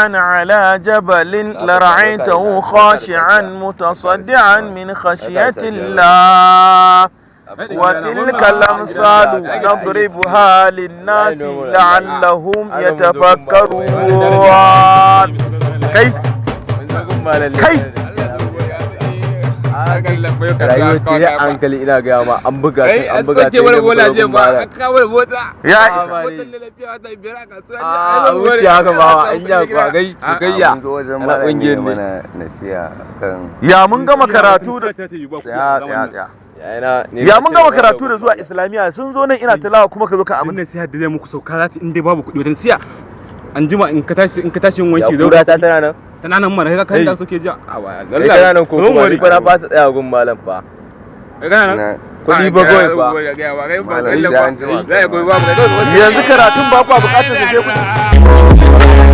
خاشعا على جبل لرأيته خاشعا متصدعا من خشية الله. وتلك الأمثال نضربها للناس لعلهم يتفكرون. Kai kai. Rayuwar ce ya hankali, ina gaya ma, an buga Kai can, an an buga soke can. wani bola je ba an kawo mota. Ya isa. A wuce haka ba, an ya kwa gai gayya. Mun zo wajen Ana malam ne ƙungiyar ne. mana nasiha kan Ya mun gama karatu da ta yi ba. Tsaya, tsaya, tsaya. Yana ni Ya na mun ce gama ba karatu da zuwa Islamiyya sun zo nan ina tilawa, kuma ka zo ka abin abin. Nasiha da zai muku, sauka za ta inda babu kuɗi wajen siya. An jima in ka tashi yin Ya wanki. kura ta tana nan. Tana nan mana, kai ka Hey. da suke ji a baya. Kai tana nan ko kuma ni fa na fasa tsaya gun malam fa. Kana nan. Na Kuɗi ba kawai fa. Malam, sai an jima. Yanzu karatun ba ku bukatar sa sai kuɗi.